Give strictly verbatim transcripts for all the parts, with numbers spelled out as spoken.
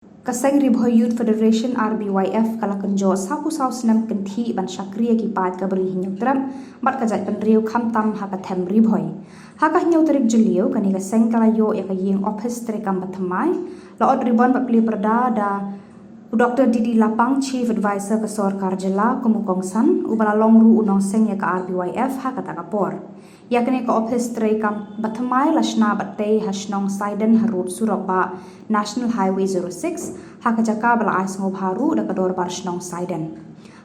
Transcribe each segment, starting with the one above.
Ka seng Ri Bhoi Youth Federation, R B Y F, ka la kynjoh sawphew saw snem kynthih ban shakri ïa ki paid ka Bri Hynñiewtrep bad ka jaitbynriew khamtam ha ka them Ri Bhoi. Ha ka hynñiew tarik Jylliew, kane ka seng ka la ïoh ïa ka ïing ophis treikam bathymmai, la ot ribon bad plie pyrda da u Doktor D D Lapang, Chief Advisor ka Sorkar Jylla, kum u kongsan, uba la long ruh u nongseng ïa ka R B Y F ha kata ka por. Ïa kane ka ophis treikam bathymmai la shna bad tei ha shnong Saiden, ha rud surok bah National Highway zero six, ha ka jaka ba la ai sngewbha ruh da ka dorbar shnong Saiden.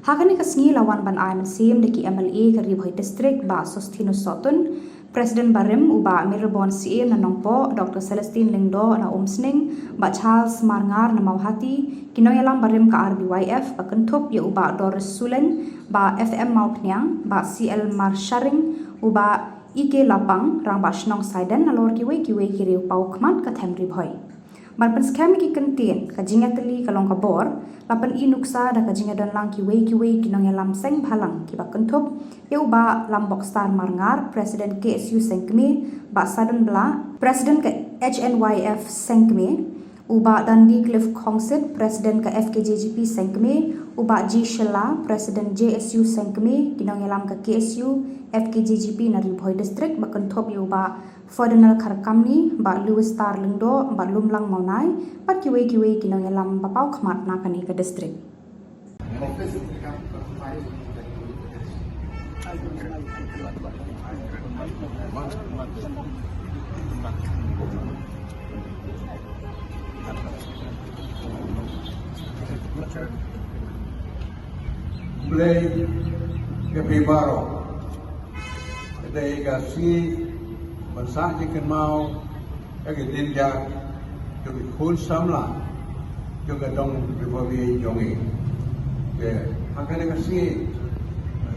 Ha kane ka sngi la wan ban ai mynsiem da ki M L A ka Ri Bhoi District, Bah Sosthenes Sohtun, President barim u Bah Mirbon Syiem na Nongpoh, Doktor Celestine Lyngdoh na Umsning, Bah Charles Marngar na Mawhati, ki nongïalam barim ka R B Y F, ba kynthup ïa u Bah Doris Suleng, Bah F M Mawphniang, Bah C L Marsharing, u Bah E K Lapang, Rangbah Shnong Saiden, nalor kiwei kiwei ki riewpaw khmat ka them Ri Bhoi. Ban pynskhem ïa ki kyntien, ka jingïatylli ka long ka bor, la pyni nuksa da ka jingïadonlang kiwei kiwei ki nongïalam seng bhalang kiba kynthup ïa u Bah Lambokstar Marngar, President K S U Sengkmie, Bah Sadon Blah, President ka H N Y F Sengkmie, u Bah Dundee Cliff Khongsit, President ka F K J G P Sengkmie, u Bah G Shylla, President J S U Sengkmie, ki nongïalam ka K S U, F K J G P na Ri Bhoi District, ba kynthup ïa u Bah Ferdinand Kharkamni, Bah Louis Tar Lyngdoh, Bah Lumlang Mawnai, bad kiwei kiwei ki nongïalam ba paw khmat na kane ka district. Blei, ka phi baroh. Ka dei ka sngi ban sah jingkynmaw ïa ki dieng jong ki khun samla jong ka dong Ri Bhoi jong ngi. Te ha kane ka sngi,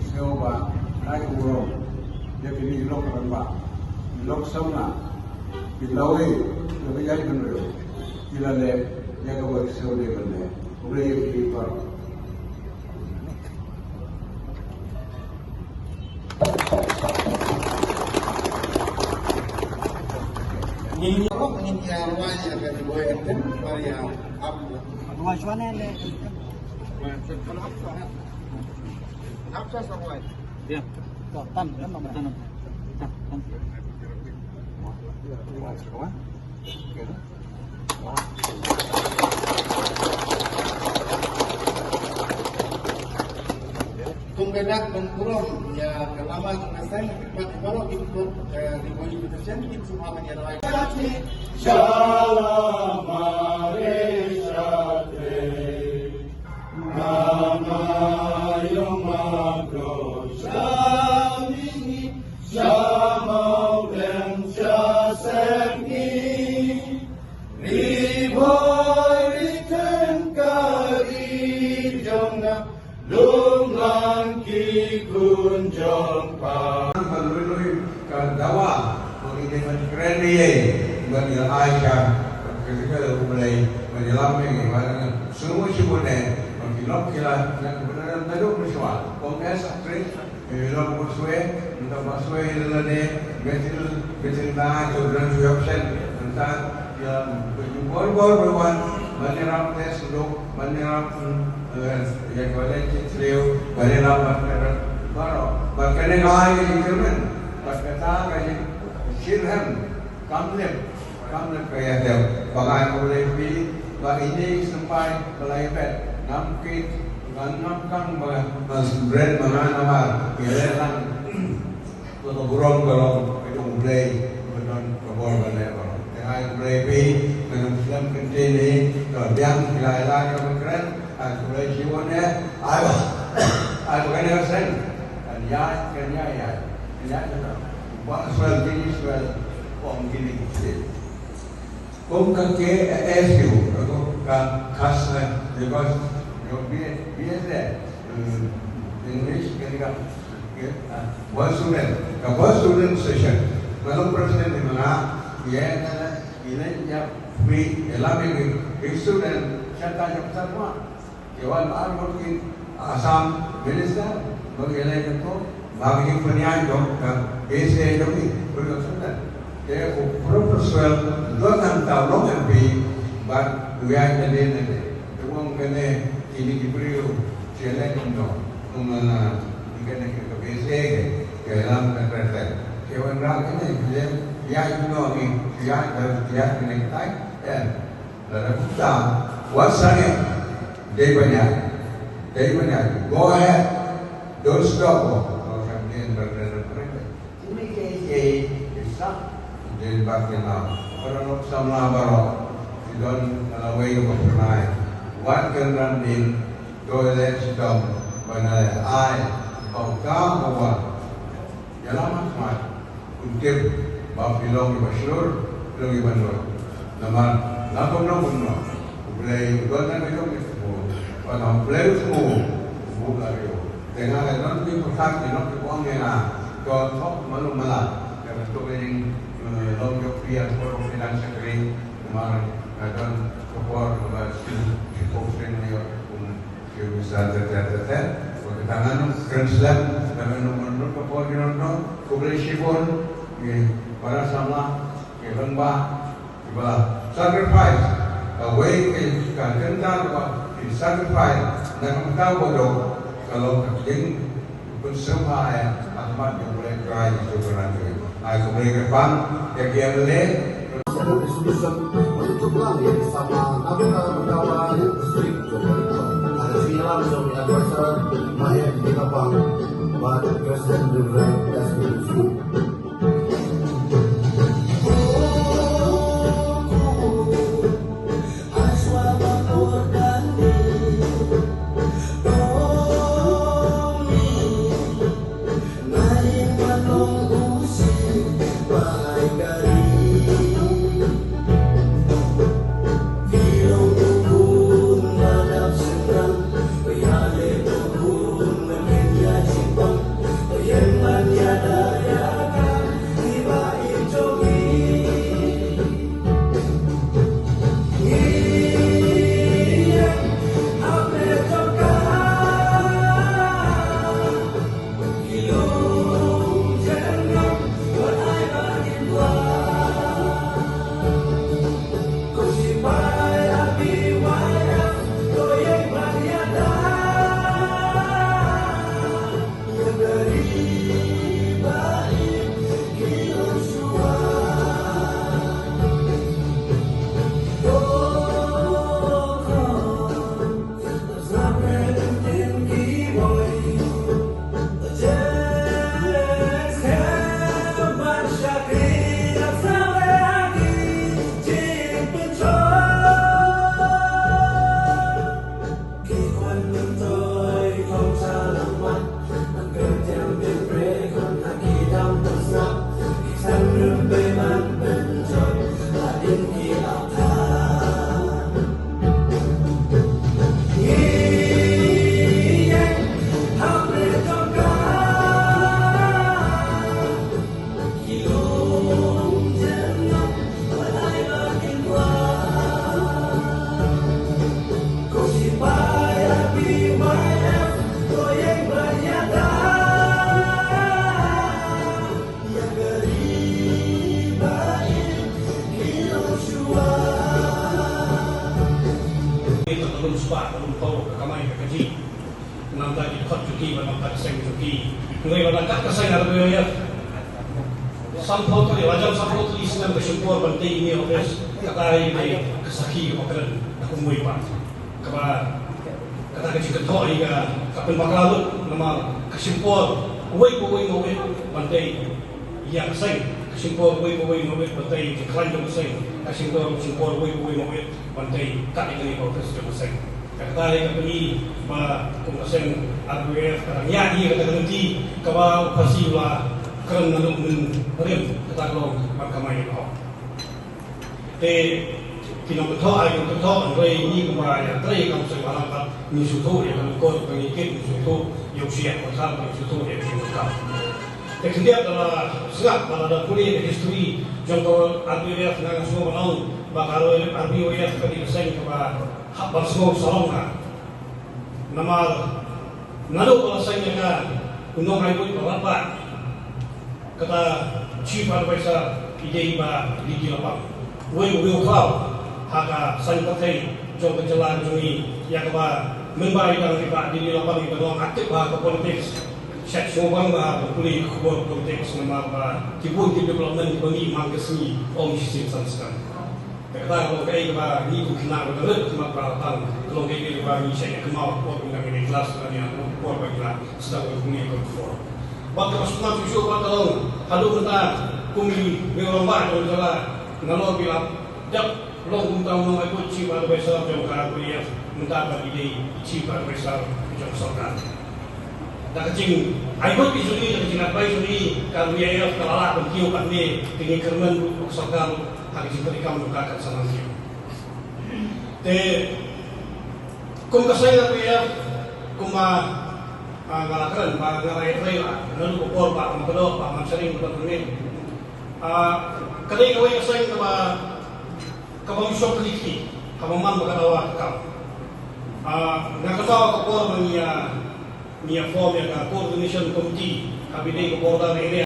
sngew ba ai u burom ïa kine ki lok rangbah, ki lok samla, ki lawei, ki lawei jait bynriew, ki la leh ïa kaba ki sngew dei ban leh. U Blei ïa ki baroh. Kum ka dak ban burom ïa ka lama ka seng, bad baroh ki khun, eh, Ri Bhoi Youth Federation, kin sngewbha ban ïa rai. Shalom Aleichem. Mama yong ma ko shamini, shamau em shasek ni. Ri Bhoi ri ten ka ri jong nga, lum lang ki khun jong pa. Ban lui lui ka dawa, ban ïa ban kren ïa, ban ïa ai sha, ban kren ïa U Blei, ban ïa lam ïa, ban sngewsih bun ne, ban ki lok ki la, ban ki bun ne, ban duk mynshuwa. Kong es a kren, Ïa, long ba swe, nda ba swe ïa lade, betul, betul na, tu dan tu option, nda, ïa, bor bor wan, ban ïarap test duk, ban ïarap, eh, ïa, kwalai cit sliu, ban ïarap ban ïarap, baroh, ban kane ngai ka jingkyrmen, ban kata ka jing, shirham, kam lem, kam lem ka ïa deu, ba ngai ka ulei phi, ba ini sempai, ba lai bet, ngam kit, ngam ngam kang ba, ba sembren, ba ngai namar, ïa le lang. Ka burom ka long ka jong U Blei, ka don ka bor ban leh baroh. Te ai U Blei phi, ka nang slem kyntien hi, ka biang ki lai lai ka ban kren, ai U Blei shi wan eh, ai ba, ai ba kane ka seng, kan ïaid, kan ïaid, ïaid, kan ïaid, kan ïaid, ba swel kini swel, kum kini kini. Kum ka K S U, ka, ka khas na, because, you know, B S, B S A, um, English, ka, ka, ka, uh, Boy Student, ka Boy Student Session. Nga long president ni manga, ye, na, na, ine, ya, free, ela, big, big student, shata, jam, sarwa. Ki wan ar ngut ki Assam Minister, ba ki leh jingkyrkhu, ba ki jingpynïaid jong ka S A jong ki, pynïaid jong ka. Te u Professor Swell, don nang ta u long M P, bad Ïa kane ne, te wan kane, kine ki briew, ki leh kumno, kumno na, kane ka bese ke, ke lam ka treh. Ke wan ra kane, ke ïa kumno ni, ïa da, ïa kane tai, eh, da da kumta, wan sangeh, dei ban ïa, dei ban ïa, go ahead, don't stop, oh, oh, kane, kane, kane, kane. Kine ki, ki, ki sap, dei bad ki nau. Para lok samla baroh, ki don ka lawei kaba pynai. Wat kynran din, to leh shitom, ba nga leh ai, ba ka ba wan. Ïalam ha khmat, un tip, ba phi long kiba shlur, phi long kiba nud. Namar, la kumno kumno, U Blei u don na ka jong ka shnong, ba na U Blei u shnong, u buh la riew. Te nga ka don ki pyrkhat, ki long ki ong ïa nga, to thok malu mala, ka ban tuk ïa jing, eh, long jong phi ïa ka por phi dang shakri, namar ka don ka por kaba shu, shu pynshong ïa, um, Khublei shibun, kata ngan ong kren slem, ngan ong mynta ka por ki nongno, khublei shibun, ki para samla, ki rangbah, kiba la sacrifice, kawei ki ka kynta kaba ki sacrifice, na ka bynta u baduk, ka long ka jingpynsngewbha ïa, ha khmat jong U Blei Trai Jisu Khrist. Ai khublei kyrpang, ïa ki M L A, Resolution, untuk tuklang yang sama, nafta berkawan, distrik, Johor. Ada siaran, Johor, yang pasal, Mahet, Kinapang, Bad, Kristen, Dendrai, S B C. Ka lum spah, ka lum paw, ka kamai, ka kajih. Namta ki khot jong ki, bad namta ka seng jong ki. Hynrei lada kat ka seng R B Y F, sanphew tylli, lajam sanphew tylli snem ka shim por ban tei ïa kane ka office, kata hi ka sakhi kaba kren da kumwei pat. Kaba, kata ka jingkynthoh hi ka, ka pynbakla lut, namar ka shim por uwei pa uwei ma uwei ban tei ïa ka seng, ka shim por uwei pa uwei ma uwei ban tei jingkhlaiñ jong ka seng, ka shim por, shim por uwei pa uwei ma uwei ban tei kat ïa kane ka office jong ka seng. Ka kata hi ka pyni ba kum ka seng R B Y F ka dang ïaid ïa kata ka lynti kaba u Khasi u la kren naduh mynhynnin, kata ka long ban kamai ïa ka hok. Te ki nongkynthoh, ai ki nongkynthoh, hynrei ngi kumba ïatrei kam seng ba la pat, ngi sngewthuh ïa ka lyngkot, ba ngi kit, ngi sngewthuh ïa u shiah, ba ngi sngewthuh ïa u shiah. Te khyndiat da la sngap, ba la da pule ïa ka history jong ka R B Y F, nga nga sngewbha ban ong ba ka R B Y F ka dei ka seng kaba hap ban sngew sarong ka. Namar naduh ba la seng ïa ka, u nongai buit ba radbah, kata chief advisor, i dei i Bah D T Lapang. Uwei u riew khraw. Ha ka saiñ pyrthei jong ka jylla jong ngi, ïa kaba mynba i dang i Bah Didi Lapang i ba long active ha ka politics, shet sngewbang ba ha ka pule ka khubor politics, namar ba ki bun ki development kiba ngi mang ka sngi ym shisien san skang. Te kata ka long kaei kaba ngi kum khynnah ba ka rit ka mat ba tang, ka long kaei kaba ngi shait ïa kynmaw hapoh ngi dang ïa class, ngi ïa por ba ngi la start ïa ka khubor. Bad kaba sngewbha shuh shuh bad ka long haduh mynta kum i rangbah jong ka jylla, nalor ba la dep long kumta u nongai buit chief advisor jong ka U I F, mynta pat i dei chief advisor jong sorkar. Da ka jingai buit jong i, da ka jingadvice jong i, ka U I F ka la lah ban kiew katne, te ngi kyrmen ruh ka sorkar ruh ha ka jingpyntreikam jong ka kan sa nang kiew. Te kum ka seng U I F, kumba, ah, nga la kren ba nga la ïatrei la naduh ka por Bah Makdoh, Bah Mansharing, Bah Tyrmit. Ah, ka dei kawei ka seng kaba, kaba ym shong khlieh, kaba man ba ka dawa ka kam. Ah, nga kynmaw ka por ba ngi ïa, ngi ïa form ïa ka coordination committee kaba dei ka border area.